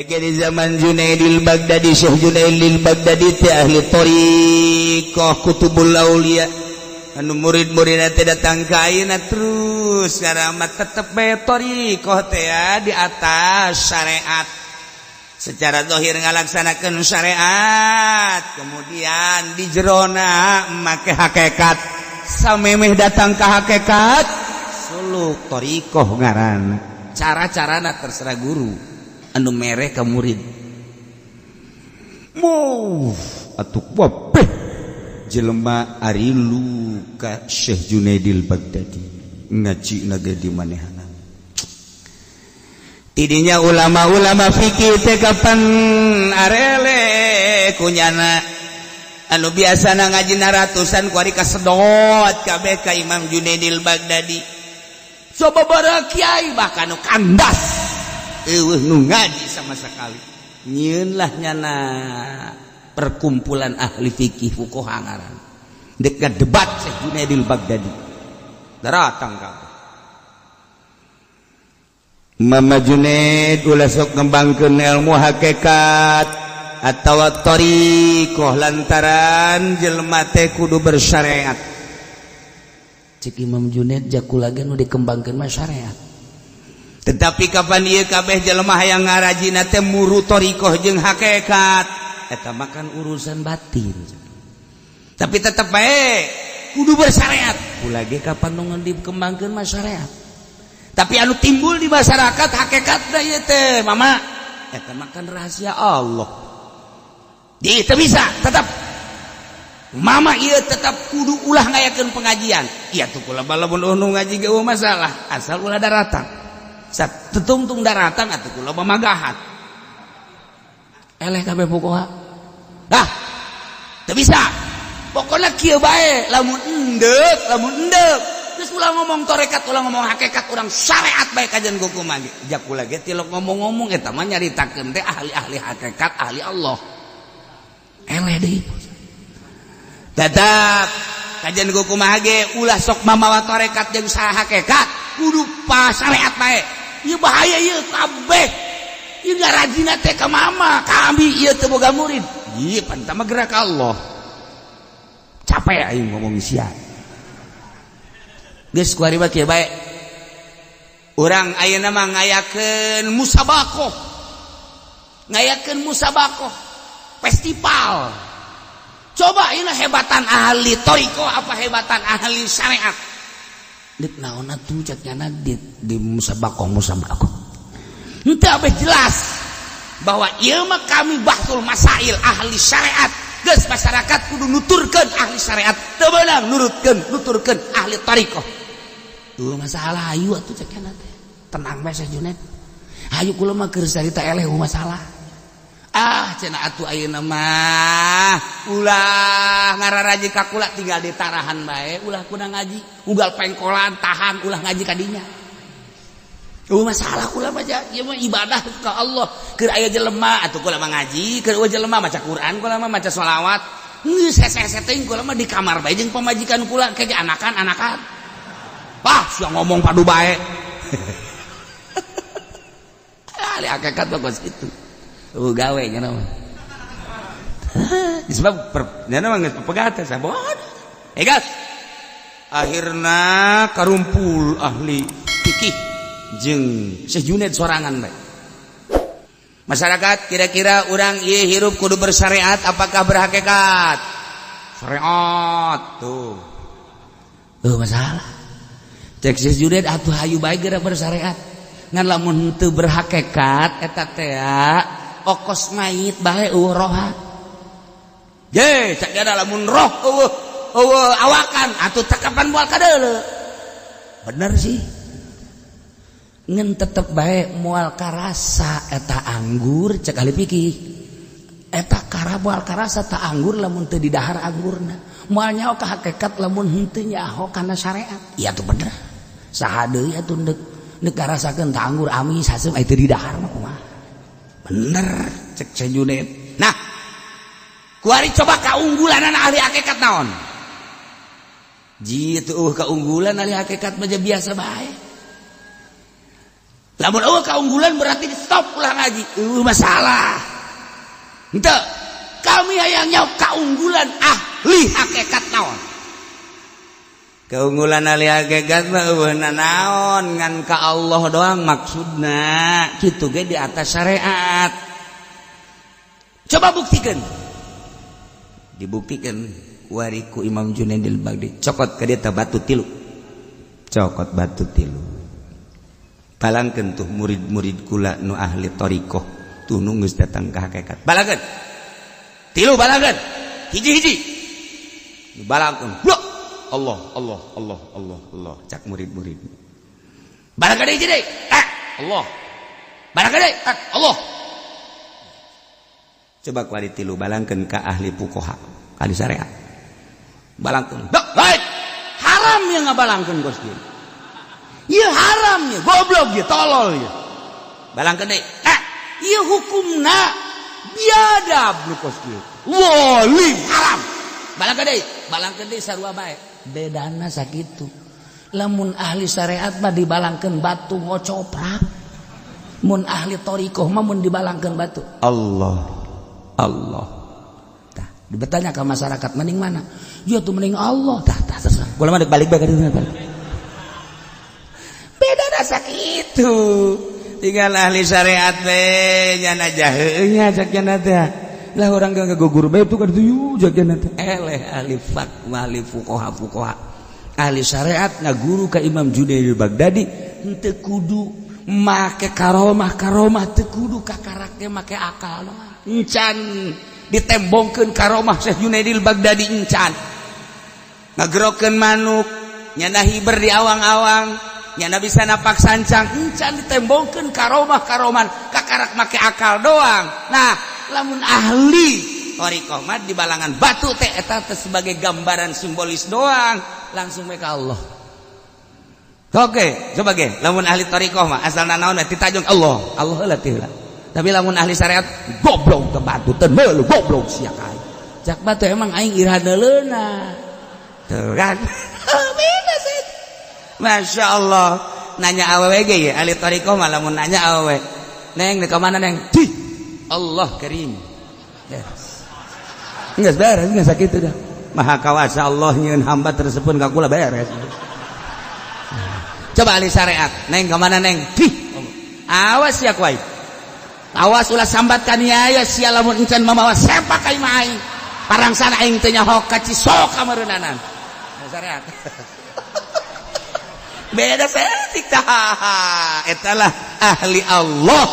Di zaman Junaidil Baghdadi, Syekh Junaidil Baghdadi teh ahli thariqah Kutubul Aulia, anu murid-murid teh datang ka ayeuna terus karamat, tetep bae thariqah teh ya, di atas syariat, secara zahir ngalaksanakeun syariat, kemudian di jerona make hakikat. Samemeh datang ke hakikat, suluk thariqah ngaran. Cara-carana terserah guru anu mere ka murid. Move atuh wabeh jelema arilu ka Syekh Junaidil Baghdadi, ngaji naga di manehana. Tidinya ulama-ulama fikih teh kapan arele kunyana, anu biasa ngaji ratusan kuari kasedot kabeh ka Imam Junaidil Baghdadi. Coba bara kiai bahkan nu kandas eueuh nu ngaji sama sekali. Nyieun lah nyana perkumpulan ahli fikih, fuqaha ngaran, dekat debat Syekh Junaidil Baghdadi. Datang kabeh. Mama Junaid, ulah sok ngembangkeun ilmu hakikat atawa thariqah, lantaran jelema teh kudu bersyariat. Cek Imam Junaid, jakula ge nu dikembangkeun mah syariat, tetapi kapan ieu kabeh jelema hayang ngarajina teh muru thariqah jeung hakikat, eta mah kan urusan batin, tapi tetep bae kudu bersyariat. Kula ge kapan nu dikembangkeun mah syariat, tapi anu timbul di masyarakat hakikat ieu teh, mama, eta mah kan rahasia Allah. Di teu bisa, tetap mama ieu tetap kudu ulah ngayakeun pengajian. Iya tuh, kula lamun nu ngaji ge eueuh masalah, asal ulah daratan. Sat tetungtung daratan atuh kula mah magahat. Eleh kabeh fuqaha. Dah, teu bisa. Pokoknya kieu bae, lamun endek, lamun endek geus ulah ngomong torekat, ulah ngomong hakikat, urang syariat bae kajian kumaha ge. Jakula ge tilok ngomong-ngomong eta mah nyaritakeun teh ahli-ahli hakikat, ahli Allah. Eleh deui. Tetap kajian kumaha ge ulah sok mamawa torekat jeung saha hakikat, kudu pas syariat bae. Ieu bahaya ieu kabeh. Ieu ngarajina teh ka mama, kami ieu teu boga murid. Ieu pan mah gerak Allah. Capek aing ngomong sia. Geus kuari mah kieu bae. Urang ayeuna mah ngayakeun musabaqah. Ngayakeun musabaqah. Festival. Coba ini hebatan ahli thariqah apa hebatan ahli syariat? Dit naon atuh cek nyana di musabaqah musabaqah. Henteu abeh jelas bahwa ieu mah kami bahsul masail ahli syariat. Geus masyarakat kudu nuturkeun ahli syariat, teu beunang nurutkeun nuturkeun ahli thariqah. Tuh masalah ayu atuh cek nyana teh. Tenang bae Syekh Junaid. Hayu kula mah keur carita eleh masalah. Ah cenah atuh ayeuna mah ulah ngararaji ka kula, tinggal ditarahan bae, ulah kuna ngaji, unggal pengkolan tahan, ulah ngaji kadinya. Oh masalah kula mah ieu mah ibadah ka Allah. Keur aya jelema atuh kula mah ngaji, keur eueuh jelema maca Quran, kula mah maca sholawat. Geus hese-hese teuing kula mah di kamar bae jeung pamajikan kula ke anakan-anakan. Wah, sia ngomong padu bae. Ahli hakikat bagus itu. Oh gawe nya mah. Sebab nya mah geus pepegat sabodo. Eh gas. Akhirna karumpul ahli fikih jeung Syekh Junaid sorangan bae. Masyarakat, kira-kira orang ieu hirup kudu bersyariat apakah berhakikat? Syariat tuh. Tuh masalah. Cek Syekh Junaid atuh hayu bae geura bersyariat. Ngan lamun teu berhakikat eta teh okos mayit bae eueuh roha. Ye, cek dia lamun roh eueuh eueuh awakan atuh tekapan moal kadeuleu. Bener sih. Ngan tetep bae moal karasa eta anggur, cek ahli fikih. Eta kara moal karasa ta anggur lamun teu didahar anggurna. Moal nyaho ka hakikat lamun henteu nyaho kana syariat. Iya tuh bener. Saha deui atuh deuk deuk ngarasakeun ta anggur amis haseum aya teu didahar mah kumaha? Bener cek Syekh Junaid. Nah, kuari coba keunggulan ahli hakikat naon? Jitu keunggulan ahli hakikat mah biasa bae. Lamun euweuh kaunggulan berarti di stop, ulah ngaji. Euweuh masalah. Henteu. Kami hayang nyaho kaunggulan ahli hakikat naon. Keunggulan ahli hakikat mah euweuh naon, ngan ka Allah doang maksudna. Kitu ge di atas syariat. Coba buktikan. Dibuktikan wariku Imam Junaidil Baghdadi. Cokot ka dieu batu tilu. Cokot batu tilu. Balangkeun tuh murid-murid kula nu ahli thariqah tuh nu geus datang ka hakikat. Balangkeun. Tilu balangkeun. Hiji-hiji. Balangkeun. Blok. Allah, Allah, Allah, Allah, Allah. Cak murid-murid. Balangkeun hiji deui. Ah, Allah. Balangkeun deui. Ah, Allah. Coba kuari tilu balangkeun ka ahli fuqaha, ahli syariat. Balangkeun. Blok, baik. Haram yang ngabalangkeun kos kieu. Ieu haram ya, goblok ya, tolol ya. Balangkeun deui. Ah, ieu hukumna biadab nu kos kieu. Zalim haram. Balangkeun deui sarua bae. Bedana sakitu. Lamun ahli syariat mah dibalangkeun batu ngocoprak. Mun ahli thariqah mah mun dibalangkeun batu. Allah. Allah. Tah, dibertanya ke masyarakat mending mana? Ya tuh mending Allah. Tah, tah, terserah. Kula mah balik bae ka dieu. Beda rasa gitu. Tinggal ahli syariat we nyana jaheung nya cak nya teh. Lah orang gak gugur bae tuh ka ditu cak nya teh. Eleh ahli fatwa, ahli fuqaha fuqaha. Ahli syariat ngaguru ka Imam Junaid Baghdadi henteu kudu make karomah karomah, teu kudu kakarak make akal doang. Encan ditembongkeun karomah Syekh Junaidil Baghdadi, encan ngagerokeun manuk, nyana hiber di awang-awang, nyana bisa napak sancang, encan ditembongkeun karomah karoman, kakarak make akal doang. Nah, lamun ahli thariqah mah di balangan batu teh eta teh sebagai gambaran simbolis doang, langsung mereka Allah. Oke, coba ge lamun ahli thariqah mah asal naon ditajung Allah Allah heula teh heula. Tapi lamun ahli syariat, goblok ke batu teu meulu, goblok sia ka aing. Cak batu, emang aing iraha neuleuna tuh kan. Beda sih. Masya Allah, nanya awewe ge ya ahli thariqah mah lamun nanya awewe, "Neng, di mana, Neng?" Di Allah Karim. Beres. Enggak beres, enggak sakit dah. Maha kawasa Allah nyieun hamba tersebut ka kula, beres. Coba ahli syariat, "Neng, kemana, Neng?" Di awas ya kuai, awas ulah sambat kaniaya sia, lamun encan mamawa sempak ka imah aing, parangsana aing teu nyaho ka Cisoka meureunana. Syariat beda saeutik. Tah, eta lah ahli Allah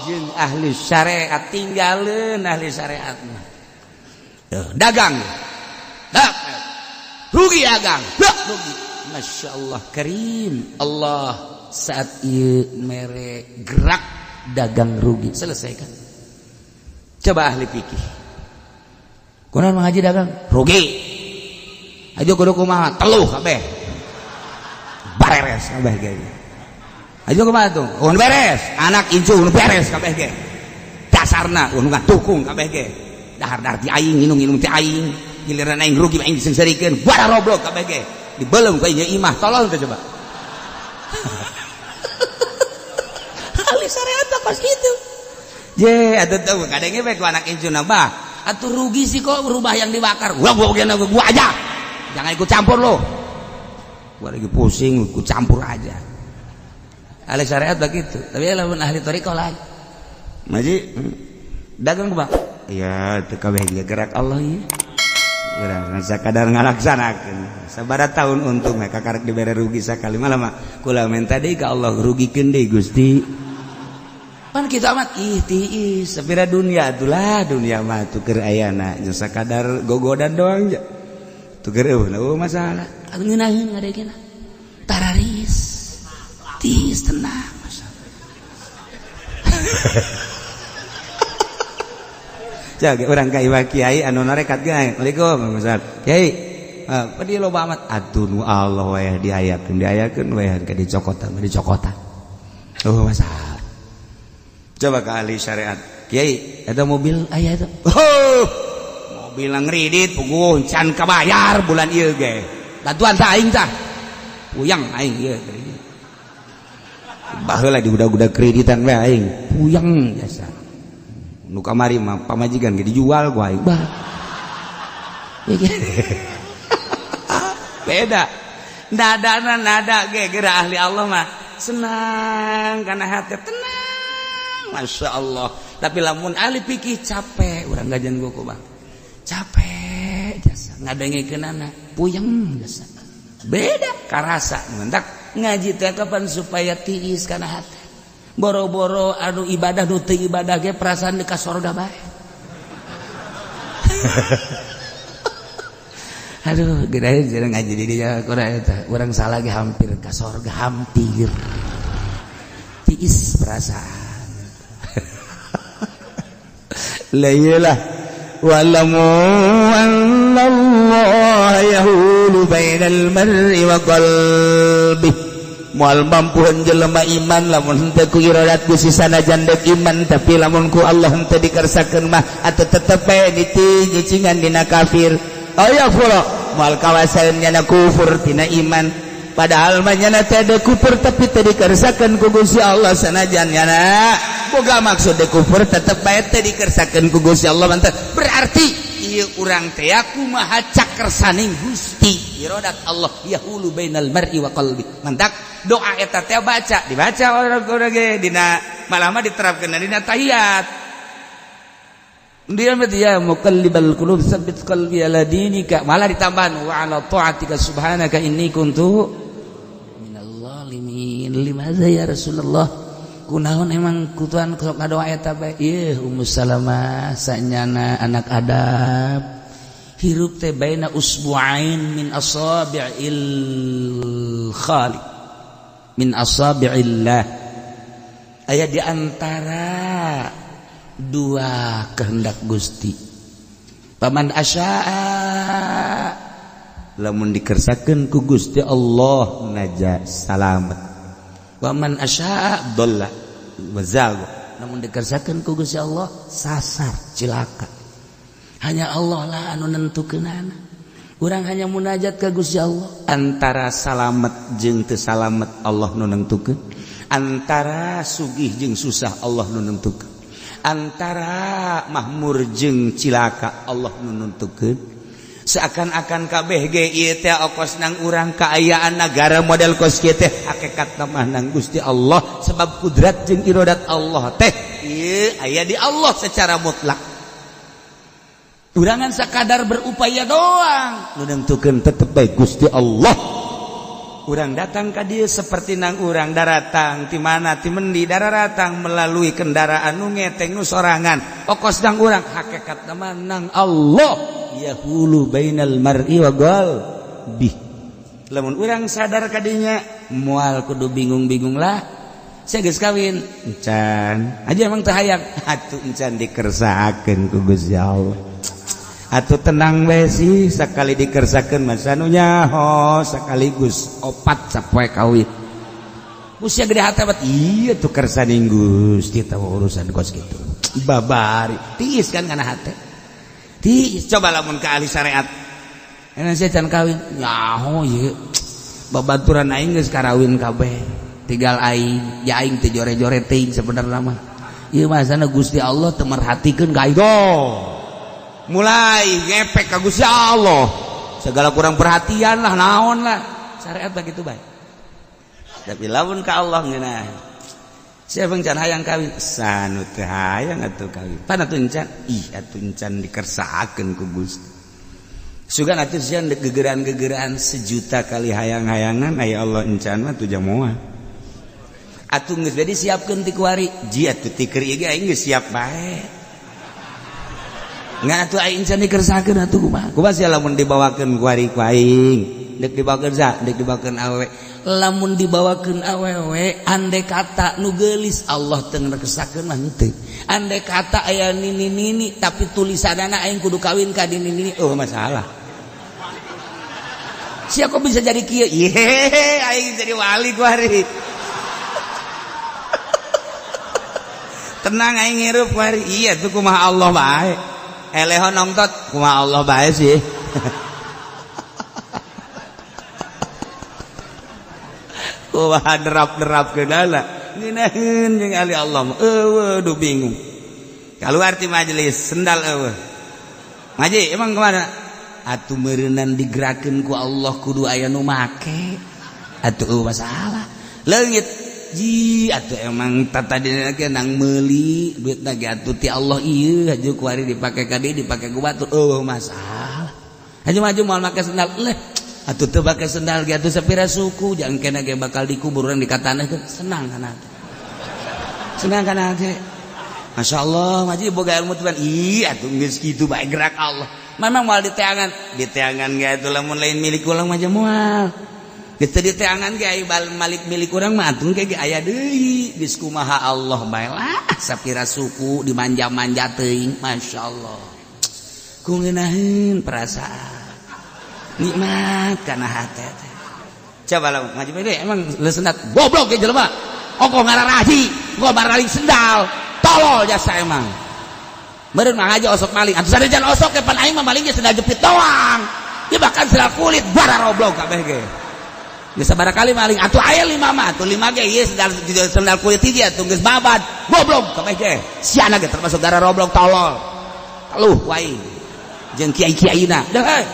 jeung ahli syariat. Tinggalin ahli syariat mah. Tuh, dagang. Dak. Rugi dagang. Dak, rugi. Masya Allah Karim. Allah saat ieu mere gerak dagang rugi. Selesaikan. Coba ahli fikih. Kunaon mengaji dagang? Rugi. Aja kudu kumaha? Teluh kabeh. Bareres kabeh ge. Aja kumaha tuh? Un beres, anak incu un beres kabeh ge. Dasarna un ngadukung kabeh ge. Dahar-dahar ti aing, nginum-nginum ti aing, giliran aing rugi aing diseungseurikeun, bara roblok kabeh ge. Dibelem ku aing imah, tolong teh coba. Ahli syariat pas gitu. Je, atuh tuh kadang ge ku anak incu bah. Atuh rugi sih kok rumah yang dibakar. Gua aja. Jangan ikut campur lo. Gua lagi pusing, ikut campur aja. Ahli syariat begitu. Tapi lamun ahli thariqah lain. Maji dagang bang. Ya, itu kabeh ge gerak Allah ya. Urang sakadar ngalaksanakeun. Sabaraha tahun untung kakarek dibere rugi sakali malah mah kula menta deui ka Allah, rugikeun deui Gusti. Pan kitu amat ih tiis sapira dunia atulah, dunia mah tuh keur ayana jeung sakadar gogodan doang ja. Tuh keur eueuh masalah. Atuh ngeunaheun ngadegena. Tararis. Tiis tenang masalah. Jaga orang ka imah kiai anu narekat ge. Assalamualaikum Ustaz. Kiai, pedih loba amat. Atuh nu Allah wae diayakeun diayakeun wae ka dicokotan dicokotan. Oh masalah. Coba ke ahli syariat. Kiai, ada mobil aya itu. Oh, mobil ngridit puguh can kabayar bulan ieu ge. Bantuan tah aing tah. Puyang aing ieu. Baheula di budak-budak kreditan we aing puyeng jasa. Nu kamari mah pamajikan ge dijual ku aing. Bah. Beda. Nadana nada ge geura ahli Allah mah senang kana hati tenang. Masya Allah. Tapi lamun ahli pikir capek urang gajan gua mah. Capek jasa ngadengekeunana puyeng jasa. Beda karasa mentak ngaji teh kapan supaya tiis kana hati. Boro-boro anu ibadah nu teu ibadah ge perasaan di ka sorga bae. Aduh, gede jeung ngaji di dinya kurang eta. Urang salah ge hampir ka sorga, hampir. Tiis perasaan. La iyalah wa'lamu anna Allah yahulu bainal mar'i wa qalbihi. Moal mampuhan jelema iman lamun henteu ku iradat Gusti sanajan dek iman, tapi lamun ku Allah henteu dikersakeun mah atuh tetep bae nyicingan dina kafir. Aya furo moal kawasaeun nyana kufur tina iman, padahal mah nyana teh de kufur tapi teu dikersakeun ku Gusti Allah sanajan nyana boga maksud de kufur tetep bae teu dikersakeun ku Gusti Allah. Mantap berarti ieu urang teh kumaha cakersaning Gusti iradat Allah yahulu bainal mar'i wa qalbi. Mantak doa eta teh baca dibaca orang-orang ge dina malah mah diterapkeun dina tahiyat. Dia mah ya muqallibal qulub tsabbit qalbi ala dinika, malah ditambahan wa ala ta'atika subhanaka inni kuntu minal zalimin. Limaza ya Rasulullah, kunaon emang kutuan sok ngadoa eta bae? Ieu Ummu Salamah sanyana anak adab hirup teh baina usbu'ain min asabi'il khaliq min asabi'illah, aya di antara dua kehendak Gusti. Paman asya'a lamun dikersakeun ku Gusti Allah naja salamet, waman asya'a dhalla wa zagha lamun dikersakeun ku Gusti Allah sasar cilaka. Hanya Allah lah anu nentukeunana. Urang hanya munajat ka Gusti Allah. Antara salamet jeung teu salamet Allah nu nentukeun, antara sugih jeung susah Allah nu nentukeun, antara mahmur jeung cilaka Allah nu nentukeun. Seakan-akan kabeh ge ieu teh okos nang urang kaayaan nagara model kos kieu teh, hakikatna mah nang Gusti Allah, sebab kudrat jeung iradat Allah teh ieu aya di Allah secara mutlak. Urangan sakadar berupaya doang, nu nentukeun tetep bae Gusti Allah. Urang datang ka dieu seperti nang urang daratang ti mana ti mendi daratang melalui kendaraan nu ngeteng nu sorangan, okos nang urang hakikatna mah nang Allah yahulu bainal mar'i wa qalbi. Lamun urang sadar kadinya moal kudu bingung-bingung lah. Saya geus kawin encan aja emang teu hayang atuh encan dikersakeun ku Gusti Allah. Atuh tenang we sih, sakali dikersakeun mah sanu nyaho sekaligus opat sapoe kawin. Usia gede hati bat iya tuh kersaning Gusti tahu urusan kos gitu. Babari tiis kan kana hate. Tiis coba lamun ka ahli syariat. Enak saya can kawin nyaho ieu. Babaturan aing geus karawin kabeh. Tinggal aing, ya aing teh jore-jore teuing sebenarna mah. Ieu mah sana Gusti Allah teu merhatikeun ka aing. Mulai ngepek ka Gusti Allah. Segala kurang perhatian lah naon lah. Syariat begitu bae. Tapi lamun ka Allah ngeunah. Siapa yang can hayang kawin? Sanu teh hayang atuh kawin. Pan atuh encan? Ih atuh encan dikersakeun ku Gusti. Sugan atuh sieun gegeran-gegeran sejuta kali hayang-hayangan aya Allah encan mah tuh jamoa. Atuh geus jadi siapkeun ti kuari. Ji atuh ti keur ieu ge aing geus siap bae. Ngan atuh aing encan dikersakeun atuh kumaha? Kumaha sia lamun dibawakeun kuari ku aing? Deuk dibawakeun sa, deuk dibawakeun awewe. Lamun dibawakeun awewe andai kata nu geulis Allah teu ngrekesakeun mah henteu. Andai kata aya nini-nini tapi tulisanana aing kudu kawin ka nini-nini, oh masalah. Sia kok bisa jadi kieu? Yehe, aing jadi wali ku hari. Tenang aing ngirup ku hari. Iya tuh kumaha Allah bae. Eleho nongtot kumaha Allah bae sih. Kumaha derap-derap keunana Ngeunaheun jeung ahli Allah mah. Eueuh duh bingung. Keluar ti majelis sendal eueuh. Ngaji emang kemana? Atuh meureunan digerakeun ku Allah kudu aya nu make. Atuh eueuh masalah. Leungit ji atuh emang tadi ge nang meuli duitna ge atuh ti Allah ieu haju kuari dipake ka dieu dipake ku batur eueuh masalah. Haju maju moal make sendal leh atuh teu make sendal ge atuh sapira suku jang kena ge bakal dikubur urang di katanah senang kana teh. Senang kana teh. Masya Allah ngaji boga ilmu tuhan ih atuh geus kitu bae gerak Allah. Memang moal diteangan ge atuh lamun lain milik urang mah moal. Geus teu diteangan ge aya malik milik urang mah atuh ge aya deui geus kumaha Allah bae lah sapira suku dimanja-manja teuing Masya Allah. Ku ngeunaheun perasaan nikmat kana hate teh. Coba lamun ngaji bae emang leusenat goblok ge jelema. Ongkoh ngararaji, gua baraling sendal. Tolol jasa emang. Meureun mah aja osok maling. Atuh sanajan osok ge pan aing mah malingnya sendal jepit doang. Dia bahkan sendal kulit bara roblok kabeh ge. Geus sabaraha kali maling atuh aya lima mah atuh lima ge ieu sendal sendal kulit hiji atuh geus babad. Goblok kabeh ge. Siana ge termasuk gara roblok tolol. Teluh wae. Jeung kiai-kiaina. Dah heuh.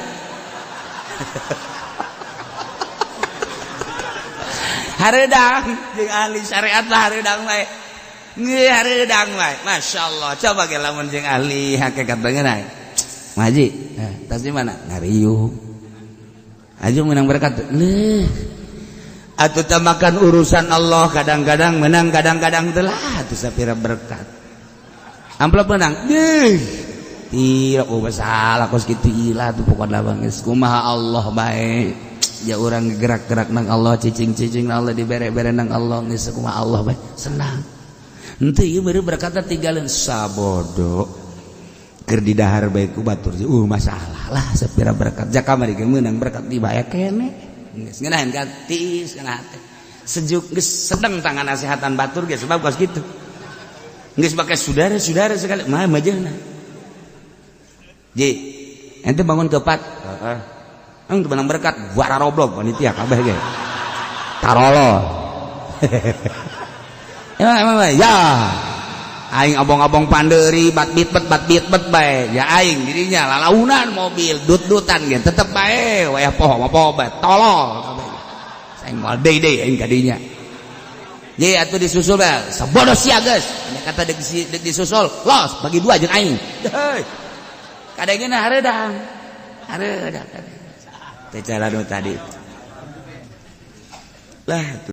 Hareudang jeung ahli syariat lah hareudang wae. Nggih hareudang wae. Masyaallah. Coba ge lamun jeung ahli hakikat beungeun. Ngaji, tas di mana? Ngariung. Aju menang berkat. Leuh. Atuh teh makan urusan Allah kadang-kadang menang kadang-kadang telah atuh sapira berkat. Amplop menang. Deuh. Tidak oh masalah kos kitu ilah tuh pokokna bang geus kumaha Allah bae. Ya orang gerak-gerak nang Allah cicing-cicing nang Allah dibere-bere nang Allah geus kumaha Allah bae senang. Henteu ieu beureum berkata tinggalin sabodo. Keur didahar bae ku batur masalah lah sapira berkat jaka kamari ge meunang berkat dibaya kene. Geus ngeunaheun kan tiis kana hate. Sejuk geus sedeng tangan nasihatan batur ge sebab kos kitu. Geus bake saudara-saudara sekali mah majehna. Ji, ente bangun kepat. Heeh. Eng menang berkat bara roblok panitia kabeh ge. Tarolo. Emang emang ya. Aing abong-abong panderi bat bitbet bae. Ya aing dirinya lalaunan mobil dut-dutan ge tetep bae wayah poho poho bae tolol kabeh. Aing moal deui aing ka dinya. Ye atuh disusul bae sabodo sia geus. Kata dek disusul los bagi dua jeung aing. Heuy. Kadangna hareudang. Hareudang teh cara nu tadi. Lah.